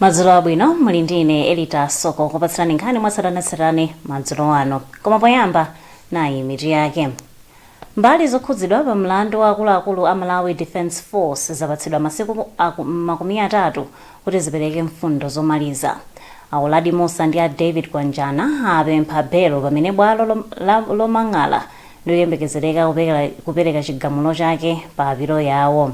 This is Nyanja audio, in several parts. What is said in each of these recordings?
Madzulo abwino, muli ndi ine Elita Soko kupatsirani nkhani mwatsatanetsatane madzulo ano. Koma poyamba, nayi mitu yake. Mbali zokhudzidwa pa mlandu wa akuluakulu a Malawi Defence Force zapatsidwa masiku 30 kuti zipereke mfundo zomaliza. A Uladi Mussa ndi a David Kwanjana apempha belo pamene bwalo lomang'ala likuyembekezereka kupereka chigamulo chake pa apilo yawo.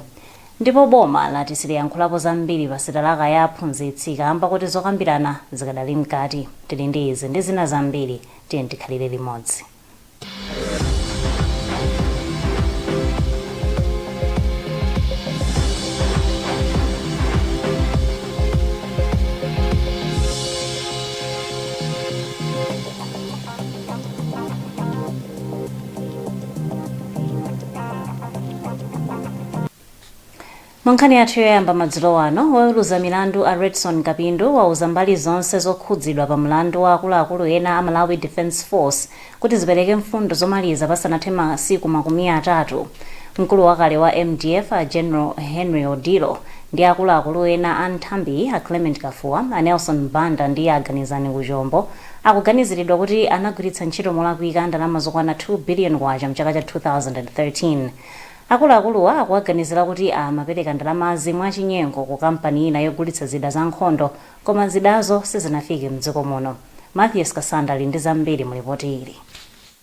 Ndipo boma lati siliyankhulapo zambiri pa sitalaka ya aphunzitsi kamba kuti zokambirana zikadali mkati. Tili ndi izi ndi zina zambiri, tiye tikhalire limodzi. Munkhani yathu yoyamba madzulo ano, woweruza milandu a Redson Kapindu wauza mbali zonse zokhudzidwa pa mlandu wa akuluakulu ena a Malawi Defence Force kuti zipereke mfundo zomaliza pasanathe masiku 30. Mkulu wakale wa MDF a General Henry Odillo ndi akuluakulu ena a nthambiyi a Clement Kafuwa, a Nelson Banda ndi a Ganizani Kuchombo akuganiziridwa kuti anagwiritsa ntchito molakwika ndalama zokwana K2 billion mchaka cha 2013. Akuluakuluwa akuwaganizira kuti amapereka ndalamazi mwachinyengo ku kampani ina yogulitsa zida za nkhondo koma zidazo sizinafike mdziko muno. Matthews Kasanda ali ndi zambiri mu lipoti ili.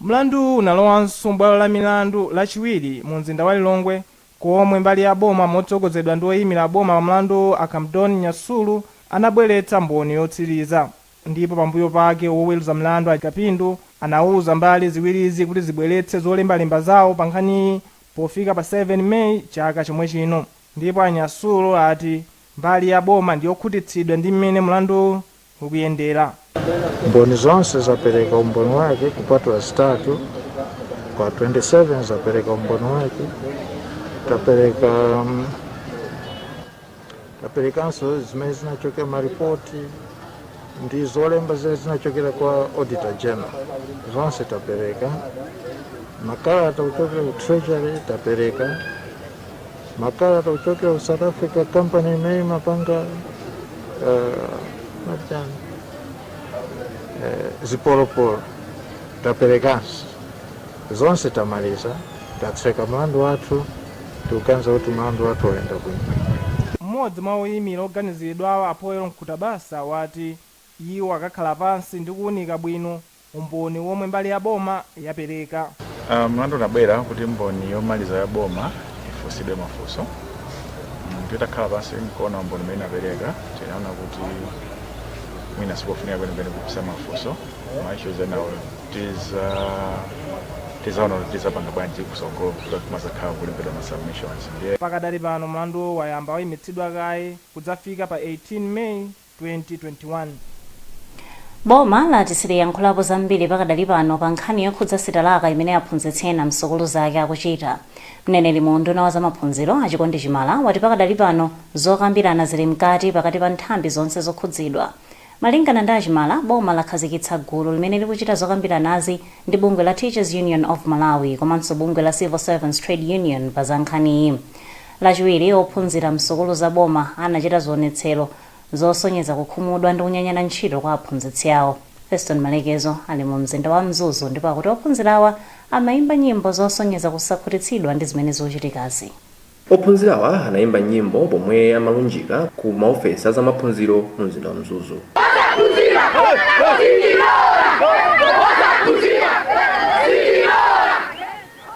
Mlanduwu unalowanso m'bwalo la milandu Lachiwiri mu mzinda wa Lilongwe komwe mbali ya boma motsogozedwa ndi oyimira boma pa mlanduwu a Camdon Nyasulu anabweretsa mboni yotsiriza. Ndipo pambuyo pake woweruza mlandu a Kapindu anauza mbali ziwirizi kuti zibweretse zolembalemba zawo pa nkhaniyi pofika pa 7 May chaka chomwe chino. Ndipo a Nyasulu ati mbali ya boma ndiyokhutitsidwa ndi mmene mlanduwu ukuyendera. Mboni zonse zapereka umboni wake kupatula zitatu kwa 27 zapereka umboni wake. Taperekanso zimene zinachokera maripoti ndi zolemba zimene zinachokera kwa Auditor General, zonse tapereka. Makalata kuchokera ku Treasury tapereka, makalata kuchokera ku South Africa company imene imapanga machani zipolopolo taperekanso. Zonse tamaliza, tatseka mlandu wathu. Tikuganiza kuti mlandu wathu wayenda bwino. Mmodzi mwa oyimira oganiziridwawa a Poel Mkutabasa wati iwo akakhala pansi ndi kuunika bwino umboni womwe mbali ya boma yapereka. Mlandu unabwera kuti mboni yomaliza ya boma ifunsidwe mafunso. Titakhala pansi nkuona umboni umene inapereka, tinaona kuti mwina sikofunika kwenikweni kufunsa mafunso. Ma issues enawo tizaona kuti tizapanga bwanji kusogolo kuti kumazakhala kulembedwa ma submissions ndiye. Pakadali pano mlanduwu wayamba wayimitsidwa kaye kudzafika pa 18 May 2021. Boma lati siliyankhulapo zambiri pakadali pano pa nkhani yokhudza sitalaka imene aphunzitsi ena msukulu zake akuchita. Mneneri mu unduna wa zamaphunziro a Chikondi Chimala wati pakadali pano zokambirana zili mkati pakati pa nthambi zonse zokhudzidwa. Malingana ndi a Chimala, boma lakhazikitsa gulu limene likuchita zokambiranazi ndi bungwe la Teachers Union of Malawi komanso bungwe la Civil Servants Trade Union pa za nkhaniyi. Lachiwiri, ophunzira msukulu za boma anachita zionetsero zosonyeza kukhumudwa ndi kunyanyala ntchito kwa aphunzitsi awo. Feston Malekezo ali mu mzinda wa Mzuzu ndipo akuti ophunzirawa amayimba nyimbo zosonyeza kusakhutitsidwa ndi zimene zikuchitikazi. Ophunzirawa anayimba nyimbo pomwe amalunjika ku maofesi a zamaphunziro mu mzinda wa Mzuzu.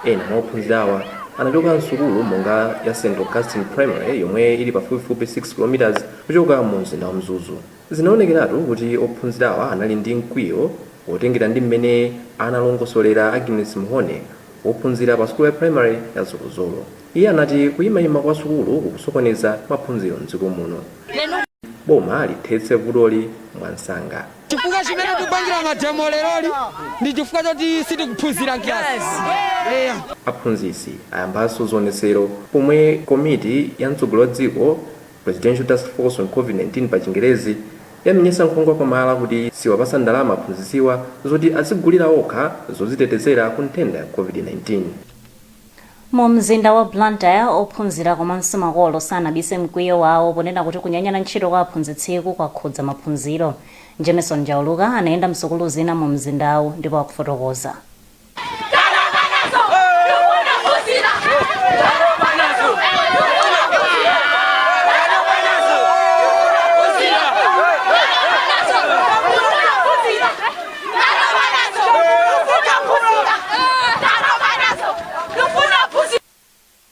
Ena mwa ophunzirawa anachoka msukulu monga ya St Augustine Primary yomwe ili pafupifupi 6 km kuchoka mu mzinda wa Mzuzu. Zinaonekeratu kuti ophunzirawa anali ndi mkwiyo potengera ndi mmene analongosolera Agnes Mhone, wophunzira pa sukulu ya primary ya Zolozolo. Iye anati kuyimayima kwa sukulu kukusokoneza maphunziro mdziko muno. Boma lithetse vutoli mwansanga. Chifukwa chimene tikupangira mademo leroli ndi chifukwa choti sitikuphunzira m'kalasi. Eya. Aphunzitsi ayambanso zionetsero pomwe komiti ya mtsogoleri wa dziko, Presidential Task Force on Covid-19 pa chingerezi, yamenyetsa nkhwangwa pamwala kuti siwapatsa ndalama aphunzitsiwa zoti azigulira okha zodzitetezera ku nthenda ya Covid-19. Mu mzinda wa Blantyre, ophunzira komanso makolo sanabise mkwiyo wawo ponena kuti kunyanyala ntchito kwa aphunzitsiku kwakhudza maphunziro. Jameson Jauluka anayenda msukulu zina mu mzindawu ndipo akufotokoza.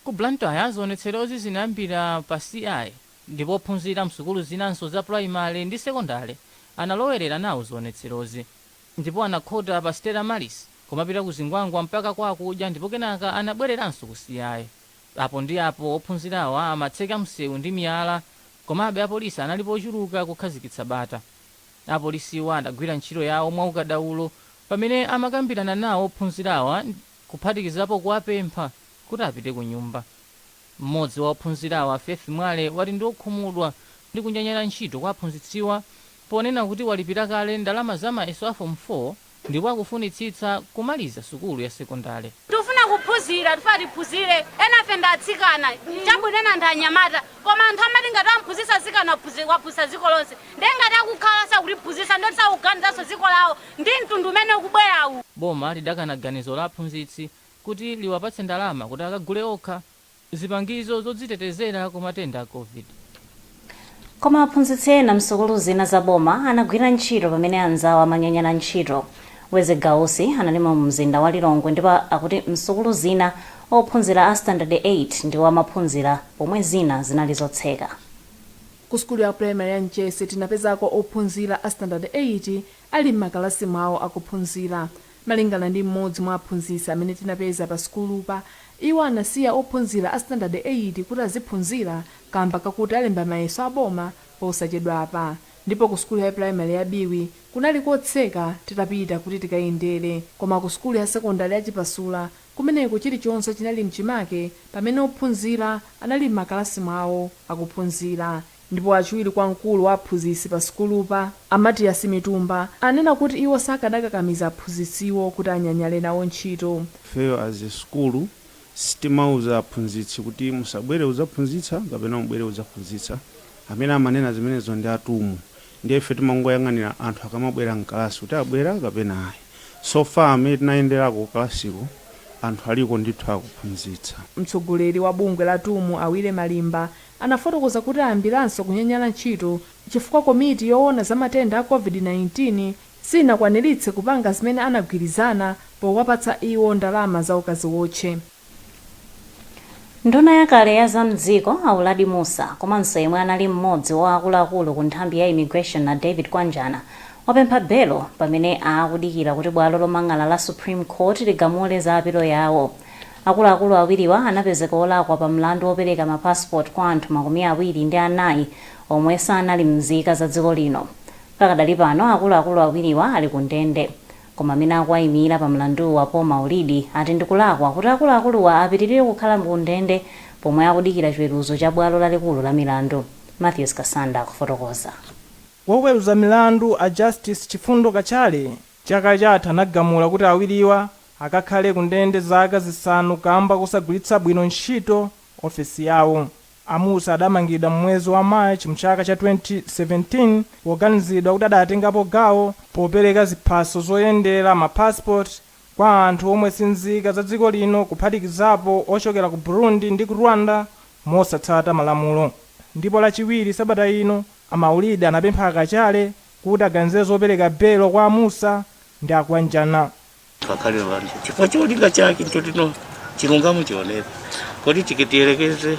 Ku Blantyre, zionetserozi zinayambira pa CI ndipo ophunzira msukulu zinanso za primary ndi sekondale analowerera nawo zionetserozi ndipo anakhota pa Stella Maris kumapita ku Zingwangwa mpaka kwa Akudya ndipo kenaka anabwereranso ku CI. Apo ndi apo ophunzirawa amatseka msewu ndi miyala, komabe apolisi analipo ochuluka kukhazikitsa bata. Apolisiwa adagwira ntchito yawo mwaukadaulo pamene amakambirana nawo ophunzirawa, kuphatikizapo kuwapempha kuti apite ku nyumba. Mmodzi wa ophunzirawa, Faith Mwale, wati ndi okhumudwa ndi kunyanyala ntchito kwa aphunzitsiwa ponena kuti walipira kale ndalama za mayeso a Form 4 ndipo akufunitsitsa kumaliza sukulu ya sekondale. Tifuna kuphunzira, tifuna tiphunzire. Enafe ndi atsikana chabwino, ena ndi anyamata, koma anthu amati ngati amphunzitsa atsikana waphunzitsa dziko lonse. Ndiye ngati akukhala sakutiphunzitsa, ndoti sakuganizanso dziko lawo ndi mtundu umene ukubwerawu. Boma lidakana ganizo la aphunzitsi kuti liwapatse ndalama kuti akagule okha zipangizo zodzitetezera ku matenda a COVID. Koma aphunzitsi ena msukulu zina za boma anagwira ntchito pamene anzawo amanyanyala ntchito. Weze Gausi anali mu mzinda wa Lilongwe ndipo akuti msukulu zina ophunzira a Standard 8 ndiwo amaphunzira pomwe zina zinali zotseka. Ku sukulu ya primary ya Mchesi tinapezako ophunzira a Standard 8 ali m'makalasi mwawo akuphunzira. Malingana ndi mmodzi mwa aphunzitsi amene tinapeza pa sukulupa, iwo anasiya ophunzira a Standard 8 kuti aziphunzira kamba kakuti alemba mayeso aboma posachedwapa. Ndipo ku sukulu ya primary ya Biwi kunali kotseka titapita kuti tikayendere, koma ku sukulu ya sekondari ya Chipasula kumeneko chilichonse chinali mchimake pamene ophunzira anali m'makalasi mwawo akuphunzira. Ndipo achiwiri kwa mkulu wa aphunzitsi pa sukulupa, a Matiyasi Mitumba, anena kuti iwo sakadakakamiza aphunzitsiwo kuti anyanyale nawo ntchito. Ifeyo as a school sitimauza aphunzitsi kuti musabwere kudzaphunzitsa kapena mubwere kudzaphunzitsa. Amene amanena zimenezo ndi a TUM. Ndiye ife timangoyang'anira anthu akamabwera mkalasi kuti abwera kapena ayi. So far amene tinayenderako kalasiko, anthu aliko ndithu akuphunzitsa. Mtsogoleri wa bungwe la TUM, a Willie Malimba, anafotokoza kuti ayambiranso kunyanyala ntchito chifukwa komiti yoona za matenda a COVID-19 sinakwaniritse kupanga zimene anagwirizana powapatsa iwo ndalama za ukaziwotche. Nduna yakale ya zamdziko a Uladi Mussa komanso yemwe anali mmodzi wa akuluakulu ku nthambi ya immigration na David Kwanjana wapempha belo pamene akudikira kuti bwalo lomang'ala la Supreme Court ligamule za apilo yawo. Akuluakulu awiriwa anapezeka olakwa pa mlandu wopereka mapassport kwa anthu 24 omwe sanali mzika za dziko lino. Pakadali pano akuluakulu awiriwa ali ku ndende, koma amene akuwayimira pa mlanduwu, a Paul Maulidi, ati ndikulakwa kuti akuluakuluwa apitirire kukhala ku ndende pomwe akudikira chiweruzo cha bwalo lalikulu la milandu. Matthews Kasanda akufotokoza. Woweruza milandu a Justice Chifundo Kachale chaka chatha anagamula kuti awiriwa akakhale ku ndende zaka 5 kamba kusagwiritsa bwino ntchito ofesi yawo. A Mussa adamangidwa mmwezi wa March mchaka cha 2017 poganizidwa kuti adatengapo gawo popereka ziphaso zoyendera, ma passport, kwa anthu omwe si nzika za dziko lino, kuphatikizapo ochokera ku Burundi ndi ku Rwanda, mosatsata malamulo. Ndipo Lachiwiri sabata ino a Maulidi anapempha Akachale kuti aganizire zopereka belo kwa Amusa ndi Akwanjana. Pakhale pano chifukwa cholinga chake nchotino chilungamo chioneke. Kodi tikitiyelekeze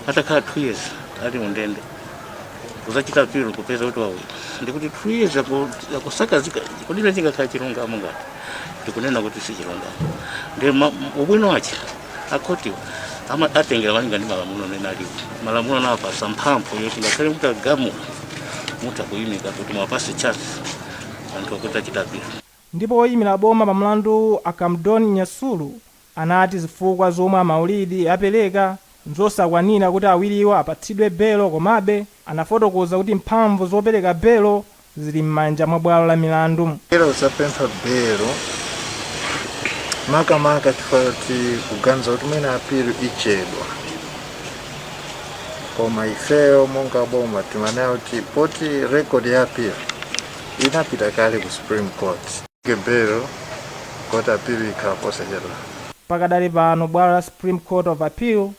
atakhala 2 years ali mundende, kuzachita apilo kupeza kuti wawina, ndikuti 2 years akusakazika, kodi chingakhala chilungamo? Ngati ndikunena kuti si chilungamo, ndi ubwino wache akhotiwa atengera malinga ndi malamulo amene alipo. Malamulo anawapasa mphamvu yoti ngakhale mutagamula mutakuyimika kuti mwapase chance anthu akuti achita apilo. Ndipo oyimira boma pa mlandu a Kamdon Nyasulu anati zifukwa zomwe a Maulidi apereka nzosakwanira kuti awiriwa apatsidwe belo, komabe anafotokoza kuti mphamvu zopereka belo zili m'manja mwa bwalo la milandu. Era usapempha belo. Makamaka chifukwa kuti kuganiza kuti mwina appeal ichedwa, koma ifeyo monga boma timanena kuti poti record ya appeal inapita kale ku Supreme Court, bail kuti appeal ikhala posachedwa. Pakadali pano bwalo la Supreme Court of Appeal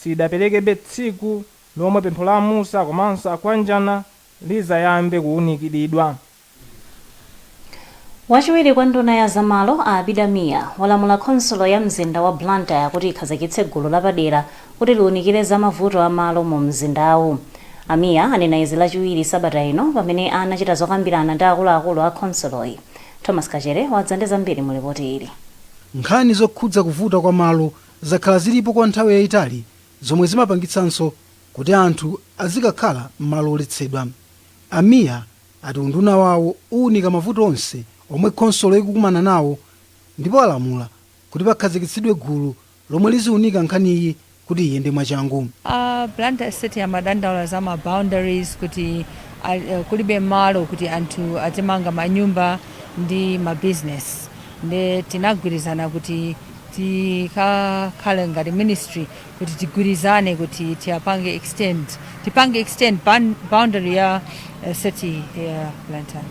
silidaperekebe tsiku lomwe pempho la Musa komanso Akwanjana lizayambe kuwunikiridwa. Wachiwiri kwa nduna ya zamalo a Abida Mia walamula khonsolo ya mzinda wa Blantyre kuti ikhazikitse gulu lapadera kuti liwunikire za mavuto amalo mu mzindawu. Amiya anena izi Lachiwiri sabata ino pamene anachita zokambirana ndi akuluakulu a khonsoloyi. Thomas Kachere wadza ndi zambiri mu ripoti ili. Nkhani zokhudza kuvuta kwa malo zakhala zilipo kwa nthawi yayitali, zomwe zimapangitsanso kuti anthu azikakhala m'malo oletsedwa. Amiya ati unduna wawo uwunika mavuto onse omwe khonsolo ikukumana nawo, ndipo alamula kuti pakhazikitsidwe gulu lomwe liziwunika nkhaniyi kuti iyende mwachangu. Blantyre City amadandaula za ma boundaries kuti kulibe malo kuti anthu azimanga manyumba ndi ma business. Nde tinagwirizana kuti tikakhale ngati ministry kuti tigwirizane kuti tiyapange extend, tipange extend boundary ya city ya Blantyre.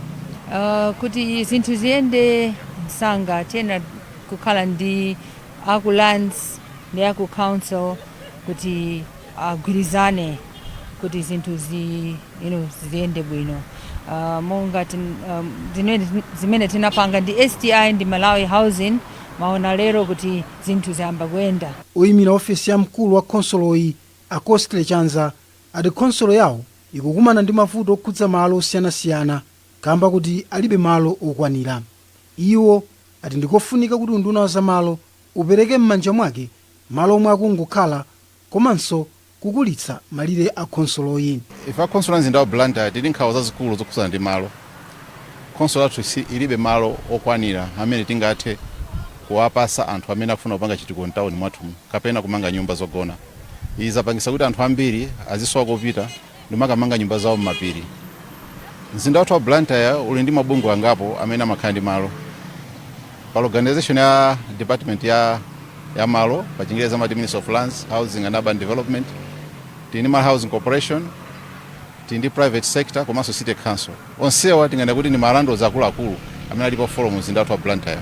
Kuti zinthu ziyende msanga, tiyenera kukhala ndi aku lands ndi aku council kuti agwirizane kuti zinthu zi, ziyende bwino. Monga zimene tinapanga ndi STI ndi Malawi Housing, maona lero kuti zinthu zayamba kuyenda. Oyimira ofesi ya mkulu wa khonsoloyi a Costle Chanza ati khonsolo yawo ikukumana ndi mavuto okhudza malo osiyanasiyana kamba kuti alibe malo okwanira. Iwo ati ndikofunika kuti unduna wa zamalo upereke m'manja mwake malo omwe akungokhala komanso kukulitsa malire a khonsoloyi. Ife a khonsolo ya mzinda wa Blantyre tili nkhawa zazikulu zokhudzana ndi malo. Khonsolo yathu ilibe malo okwanira amene tingathe kuwapasa anthu amene akufuna kupanga chitukuko mtawuni mwathu kapena kumanga nyumba zogona. Izi zapangisa kuti anthu ambiri azisowa kopita ndimakamanga nyumba zawo m'mapiri. Mzinda wathu wa Blantyre uli ndi mabungwe angapo amene amakhala ndi malo. Pali organization ya department ya malo, pa Chingerezi amati Ministry of Lands, Housing and Urban Development. Tili ndi ma housing corporation, tili ndi private sector komanso city council. Onsewa tinganene kuti ndi ma landlords akuluakulu amene alipo four mu mzinda wathu wa Blantyre.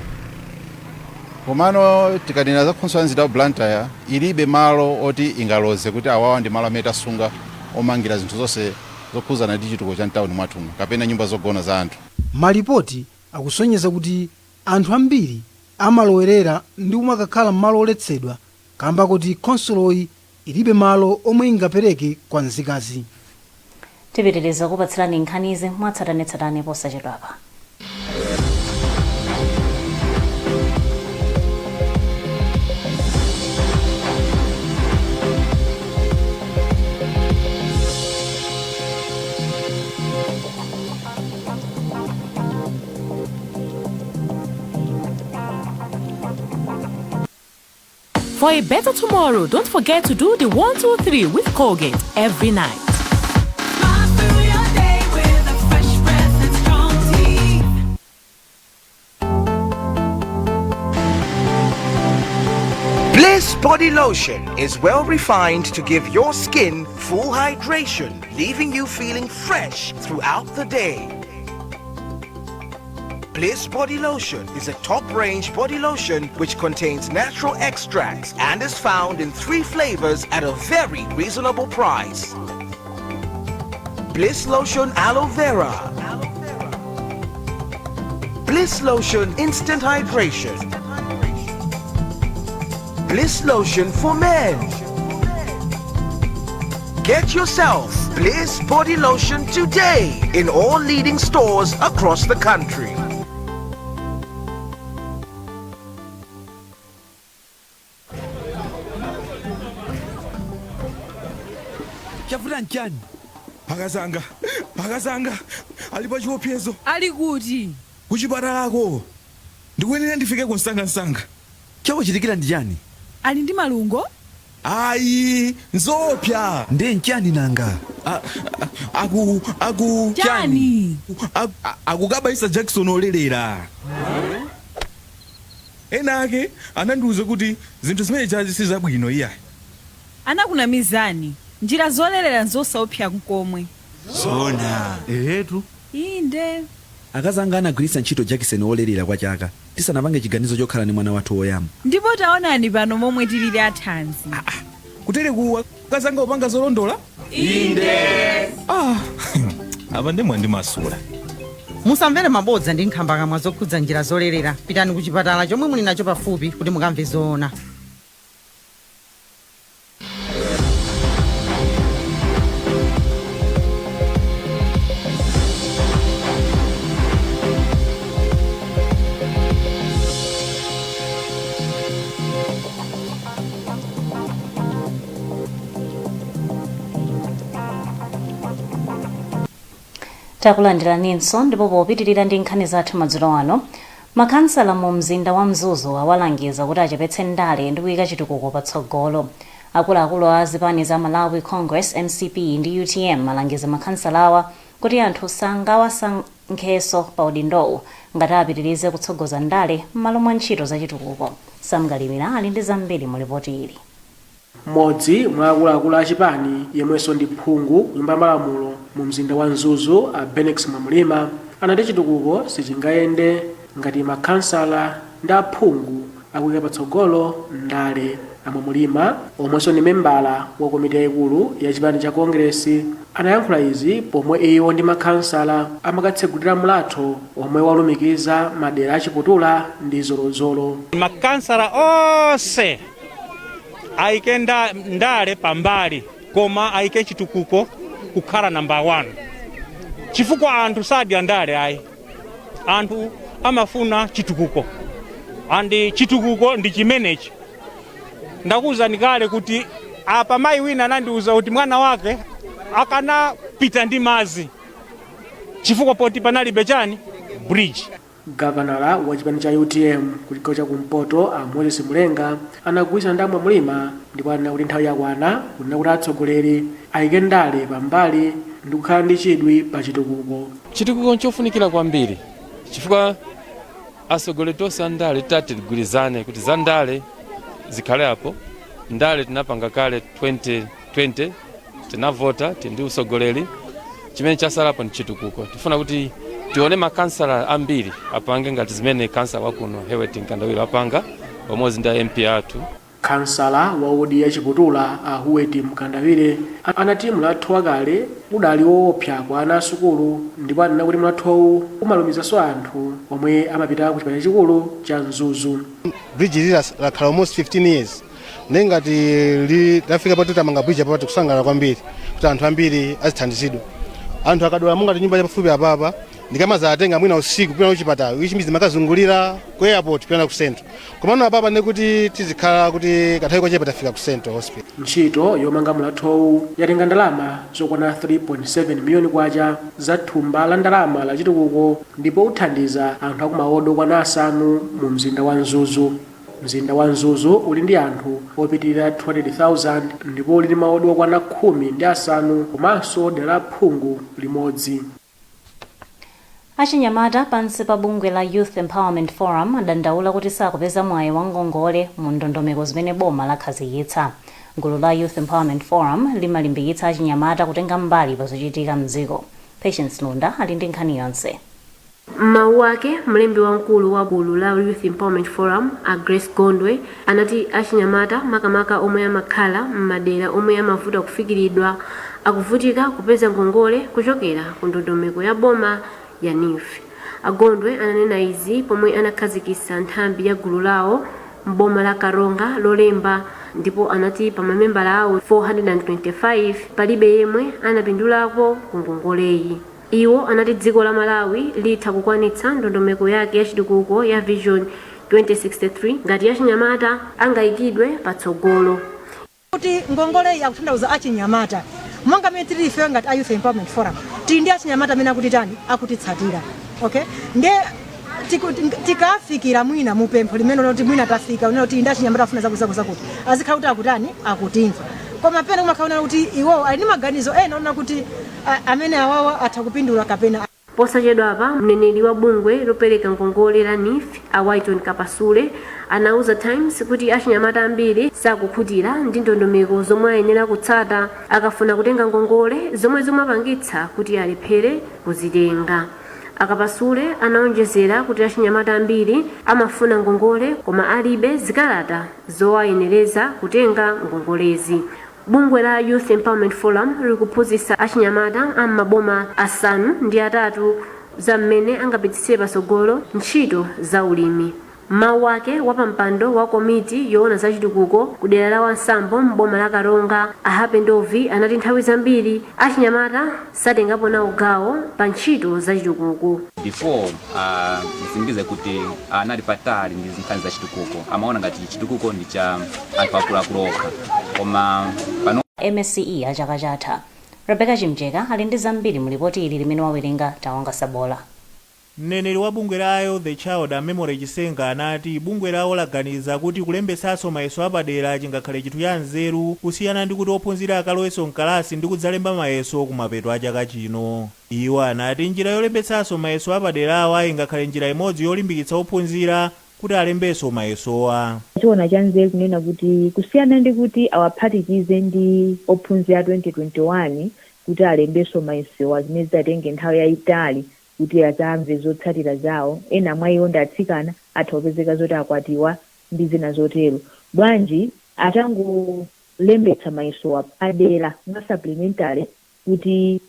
Komano tikanena za khonsolo ya mzinda wa Blantyre, ilibe malo oti ingaloze kuti awawa ndi malo amene tasunga omangira zinthu zonse zokhudzana ndi chitukuko cha mtawuni mwathumu kapena nyumba zogona za anthu. Malipoti akusonyeza kuti anthu ambiri amalowerera ndi kumakakhala m'malo oletsedwa kamba kuti khonsoloyi ilibe malo omwe ingapereke kwa nzikazi. Tipitiriza kupatsirani nkhanizi mwatsatanetsatane posachedwapa. For a better tomorrow, don't forget to do the 1, 2, 3 with Colgate every night. Smile through your day with a fresh breath and strong teeth. Bliss Body Lotion is well refined to give your skin full hydration, leaving you feeling fresh throughout the day. Bliss Body Lotion is a top-range body lotion which contains natural extracts and is found in 3 flavors at a very reasonable price. Bliss Lotion Aloe Vera, Bliss Lotion Instant Hydration, Bliss Lotion for Men. Get yourself Bliss Body Lotion today in all leading stores across the country. Chavuta nchani? Akazanga, akazanga ali pa chiopsezo. Ali kuti? Kuchipatalako. Ndikuyenera ndifike msangamsanga. Chakuchitikira ndi chani? Ali ndi malungo? Ayi, nzoopsa. Ndiye nchani nanga? Aku aku Chani? Akukabayisa Jackson olerera. Ena ake anandiwuza kuti zinthu zimene chazi sizabwino iyayi. Anakunamizani. Njira zolerera nzosaopsa nkomwe. Zona? Ehetu. Inde. Akazi anga anagwiritsa ntchito jakiseni wolerera kwa chaka tisanapange chiganizo chokhala ndi mwana wathu woyamba. Ndipo taonani pano momwe tilili athanzi. Kutere kuwa akazi anga upanga zolondola? Inde. Ah, apa ndemwe ndimasula. Musamvere mabodza ndi nkhambakamwa zokhudza njira zolerera. Pitani ku chipatala chomwe muli nacho pafupi kuti mukamve zoona. Takulandiraninso, ndipo popitirira ndi nkhani zathu madzulo ano, makhansala mu mzinda wa Mzuzu awalangiza kuti achepetse ndale ndi kuyika chitukuko patsogolo. Akuluakulu a zipani za Malawi Congress, MCP, ndi UTM alangiza makhansalawa kuti anthu sangawasankhenso pa udindowu ngati apitirize kutsogoza ndale m'malo mwa ntchito za chitukuko. Samgalimira ali ndi zambiri mu lipoti ili. Mmodzi mwa akuluakulu a chipani yemwenso ndi phungu ku Nyumba ya Malamulo mu mzinda wa Mzuzu, a Bennex Mwamulima, anati chitukuko sichingayende ngati makhansala ndi aphungu akuyika patsogolo ndale. A Mwamulima, omwenso ndi membala wa komiti yayikulu ya chipani cha Kongeresi, anayankhula izi pomwe iwo ndi makhansala amakatsegulira mlatho omwe walumikiza madera a Chiputula ndi Zolozolo. Makansala onse ayike ndale pambali, koma ayike chitukuko kukhala namba 1, chifukwa anthu sadya ndale ayi. Anthu amafuna chitukuko, and chitukuko ndi chimenechi. Ndakuwuzani kale kuti apa mayi wina anandiwuza kuti mwana wake akanapita ndi madzi chifukwa poti panalibe chani bridge. Gavanala wa chipani cha UTM ku chigawo cha kumpoto, a Moses Mulenga, anagwirizana ndi a Mwamulima ndipo anena kuti nthawi yakwana kunena kuti atsogoleri ayike ndale pambali ndi kukhala ndi chidwi pa chitukuko. Chitukuko nchofunikira kwambiri chifukwa atsogoleri tonse andale tati tigwirizane kuti za ndale zikhale apo. Ndale tinapanga kale 2020, tinavota, tili ndi utsogoleri. Chimene chasalapo ndi chitukuko. Tifuna kuti tione makansala ambiri apange ngati zimene kansala wakuno Hewett Mkandawire apanga pamodzi ndi a MP athu. Khansala wa wodi ya Chiputula, a Huwet Mkandawire, anati mlatho wakale udali woopsa kwa ana asukulu ndipo anena kuti mlathowu umalumizanso anthu omwe amapita ku chipatala chachikulu cha Mzuzu. Bridge ili lakhala almost 15 years, ndiye ngati lafika poti tamanga bridge apa, tikusangalala kwambiri kuti anthu ambiri azithandizidwa. Anthu akadwala, mungati nyumba chapafupi apapa, ndikamazatenga mwina usiku kupita kuchipatala, which means makazungulira ku airport kupita ku central, komano apapa ndikuti tizikhala kuti kanthawi kochepa tafika ku central hospital. Ntchito yomanga mlathowu yatenga ndalama zokwana 3.7 miliyoni kwacha za thumba la ndalama la chitukuko ndipo uthandiza anthu akumawodi okwana 5 mu mzinda wa Mzuzu. Mzinda wa Mzuzu uli ndi anthu opitirira 200,000 ndipo uli ndi mawodi okwana 15 komanso dera la phungu limodzi. Achinyamata pansi pa bungwe la Youth Empowerment Forum adandaula kuti sakupeza mwayi wa ngongole mu ndondomeko zimene boma lakhazikitsa. Gulu la Youth Empowerment Forum limalimbikitsa achinyamata kutenga mbali pa zochitika mdziko. Patience Lunda ali ndi nkhani yonse. M'mawu ake, mlembi wamkulu wa gulu la Youth Empowerment Forum, a Grace Gondwe, anati achinyamata, makamaka omwe amakhala m'madera omwe amavuta kufikiridwa, akuvutika kupeza ngongole kuchokera ku ndondomeko ya boma ya NEEF. A Gondwe ananena izi pomwe anakhazikitsa nthambi ya gulu lawo m'boma la Karonga Lolemba ndipo anati pa mamembala awo 425 palibe yemwe anapindulako ku ngongoleyi. Iwo anati dziko la Malawi litha kukwanitsa ndondomeko yake ya chitukuko ya Vision 2063 ngati achinyamata angayikidwe patsogolo. Kuti ngongole iyi akutanthauza achinyamata, monga mmene tili ife ngati a Youth Empowerment Forum, tili ndi achinyamata amene akutitani, akutitsatira, okay? Ndiye tikafikira mwina mupempho limene loti mwina tafika unena kuti ndi achinyamata afuna zakuti zakuti zakuti, azikhala kuti akutani, akutimva. Koma pena kumakhala kuti iwowo ali ndi maganizo ena onena kuti amene awawa atha kupindula kapena Posachedwapa, mneneri wa bungwe lopereka ngongole la NEEF, a Wyton Kapasule, Anauza Times kuti achinyamata ambiri sakukhutira ndi ndondomeko zomwe ayenera kutsata akafuna kutenga ngongole, zomwe zimapangitsa kuti alephere kuzitenga. Akapasule anaonjezera kuti achinyamata ambiri amafuna ngongole koma alibe zikalata zowayenereza kutenga ngongolezi. Bungwe la Youth Empowerment Forum likuphunzitsa achinyamata am'maboma 8 za mmene angapititsire patsogolo ntchito za ulimi. Mawu ake, wapampando wa komiti yoona za chitukuko ku dera la Wansambo m'boma la Karonga, Ahape Ndovi, anati nthawi zambiri achinyamata satengapo nawo gawo pa ntchito za chitukuko. Before, ndisingize kuti anali patali ndi nkhani za chitukuko, amaona ngati chitukuko ndi cha anthu akuluakulu okha, koma pano MSCE a chaka chatha. Rebecca Chimjeka ali ndi zambiri mu lipoti ili limene wawerenga Tawonga Sabola. Mneneri wa bungwe la Eye of the Child, a Memory Chisenga, anati bungwe lawo laganiza kuti kulembetsanso mayeso apadera chingakhale chinthu cha nzeru kusiyana ndi kuti ophunzira akalowenso mkalasi ndi kudzalemba mayeso kumapeto a chaka chino. Iwo anati njira yolembetsanso mayeso apaderawa ingakhale njira imodzi yolimbikitsa ophunzira kuti alembenso mayesowa. Chiona cha nzeru kunena kuti kusiyana ndi kuti awaphatikize ndi ophunzira 2021 kuti alembenso mayesowa, zimene zidzatenge nthawi yayitali kuti adzamve zotsatira zawo, ena mwa iwo ndi atsikana, atha kupezeka zoti akwatiwa ndi zina zotero, bwanji atangolembetsa mayesowa padera mwa supplementary kuti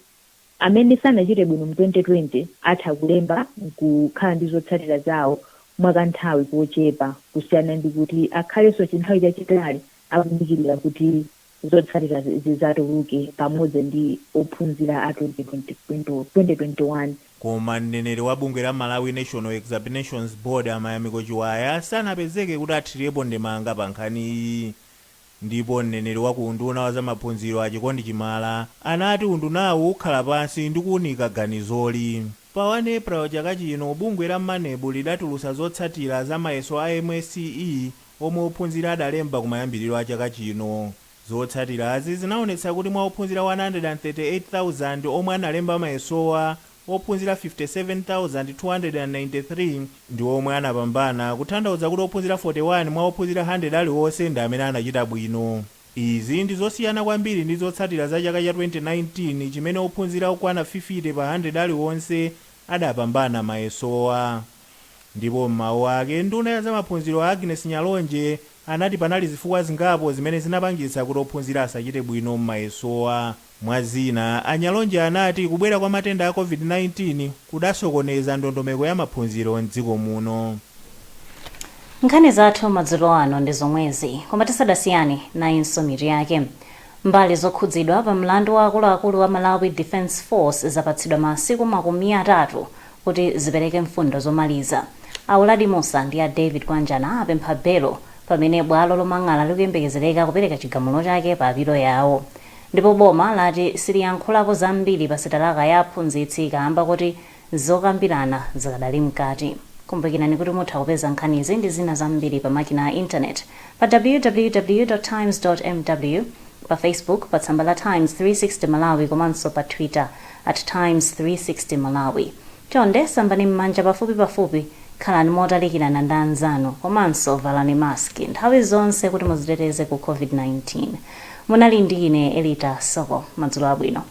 amene sanachite bwino mu 2020 atha kulemba nkukhala ndi zotsatira zawo mwakanthawi kochepa, kusiyana ndi kuti akhalenso chinthawi chachitali akudikirira kuti zotsatira zidzatuluke pamodzi ndi ophunzira a 2020, 2021. Koma mneneri wa bungwe la Malawi National Examinations Board, Amayamiko Chiwaya, sanapezeke kuti athirepo ndemanga pa nkhaniyi. Ndipo mneneri wa ku unduna wa zamaphunziro, Achikondi Chimala, anati undunawu ukhala pansi ndi kuwunika ganizoli. Pa 1 April chaka chino, bungwe la MANEB lidatulutsa zotsatira za mayeso a MSCE omwe ophunzira adalemba kumayambiriro a chaka chino. Zotsatirazi zinaonetsa kuti mwa ophunzira 138,000 omwe analemba mayesowa, ophunzira 57,293 ndi omwe anapambana, kutanthauza kuti ophunzira 41 mwa ophunzira 100 aliwonse ndi amene anachita bwino. Izi ndi zosiyana kwambiri ndi zotsatira za chaka cha 2019, chimene ophunzira okwana 50 pa 100 aliwonse adapambana mayesowa. Ndipo m'mawu ake, nduna ya zamaphunziro Agnes Nyalonje anati panali zifukwa zingapo zimene zinapangitsa kuti ophunzira asachite bwino m'mayesowa. Mwa zina, a Nyalonje anati kubwera kwa matenda a COVID-19 kudasokoneza ndondomeko ya maphunziro mdziko muno. Nkhani zathu madzulo ano ndi zomwezi, koma tisadasiyane, nayinso mitu yake. Mbali zokhudzidwa pa mlandu wa akuluakulu a Malawi Defence Force zapatsidwa masiku 30 kuti zipereke mfundo zomaliza. A Uladi Mussa ndi a David Kwanjana apempha belo pamene bwalo lomang'ala likuyembekezereka kupereka chigamulo chake pa apilo yawo. Ndipo boma lati siliyankhulapo zambiri pa sitalaka ya aphunzitsi kamba kuti zokambirana zikadali mkati. Kumbukirani kuti mutha kupeza nkhanizi ndi zina zambiri pa makina a internet pa www.times.mw, pa Facebook pa tsamba la Times 360 Malawi, komanso pa Twitter @Times360Malawi. Chonde sambani m'manja pafupi pafupi, khalani motalikirana ndi anzanu, komanso valani maski nthawi zonse kuti muziteteze ku COVID-19. Munali ndi ine Elita Soko. Madzulo abwino.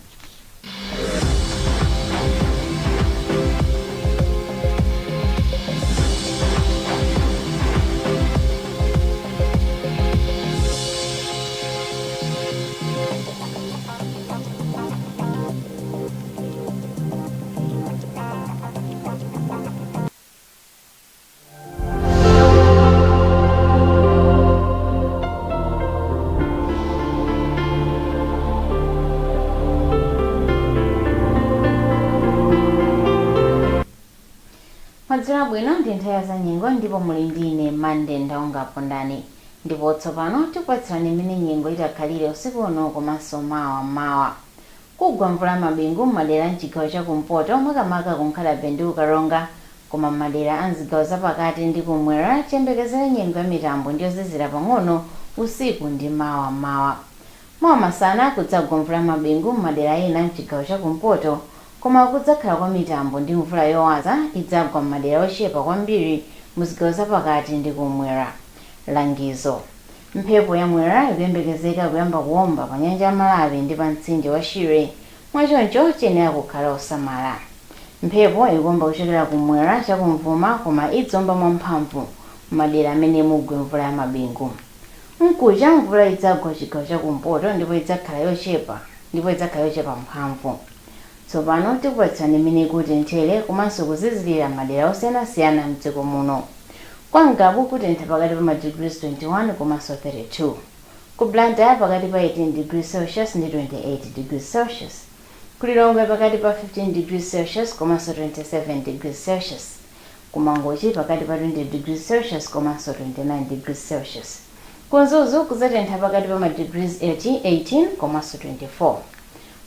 Madzulo abwino, ndi nthawi za nyengo ndipo muli ndi ine Mande Ndaonga Pondani. Ndipo tsopano tikupatsirani mmene nyengo itakhalire usiku uno komanso mawa mawa. Kugwa mvula mabingu m'madera a mchigawo cha kumpoto, makamaka ku Nkhata Bay ndi ku Karonga, koma m'madera a mzigawo zapakati ndi kumwera tiyembekezere nyengo ya mitambo ndi yozizira pang'ono usiku ndi mawa mmawa. Mawa masana kudzagwa mvula mabingu m'madera ena a mchigawo cha kumpoto, koma kudzakhala kwa mitambo ndi mvula yowaza idzagwa m'madera ochepa kwambiri mu zigawo zapakati ndi kumwera. Langizo: mphepo yamwera ikuyembekezeka kuyamba kuwomba pa nyanja ya Malawi ndi pa mtsinje wa Shire, mwachoncho tiyenera kukhala osamala. Mphepo ikuwomba kuchokera kumwera chakumvuma, koma idzomba mwamphamvu m'madera amene mugwe mvula ya mabingu. Mkucha mvula idzagwa chigawo chakumpoto ndipo idzakhala yochepa ndipo idzakhala yochepa mphamvu. Tsopano tikupatsani mmene kutenthere komanso kuzizirira madera osiyanasiyana mdziko muno. Kwa Ngabu kutentha pakati pa ma degrees 21 komanso 32, ku Blantyre pakati pa 18 degrees Celsius ndi 28 degrees Celsius, ku Lilongwe pakati pa 15 degrees Celsius komanso 27 degrees Celsius, ku Mangochi pakati pa 20 degrees Celsius komanso 29 degrees Celsius. Ku Mzuzu kudzatentha pakati pa ma degrees 18 komanso 24.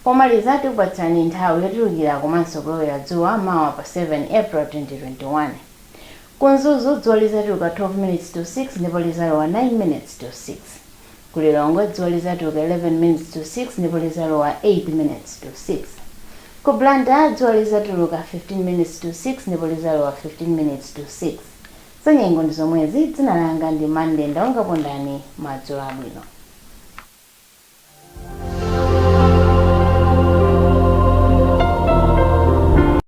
Pomaliza tikupatsani nthawi yotulukira komanso kulowera dzuwa mawa pa 7 April 2021. Ku Mzuzu dzuwa lizatuluka 12 minutes to 6 ndipo lizalowa 9 minutes to 6. Ku Lilongwe dzuwa lizatuluka 11 minutes to 6 ndipo lizalowa 8 minutes to 6. Ku Blantyre dzuwa lizatuluka 15 minutes to 6 ndipo lizalowa 15 minutes to 6. Zanyengo ndi zomwezi. Dzina langa ndi Mande Ndaungapondani. Madzulo abwino.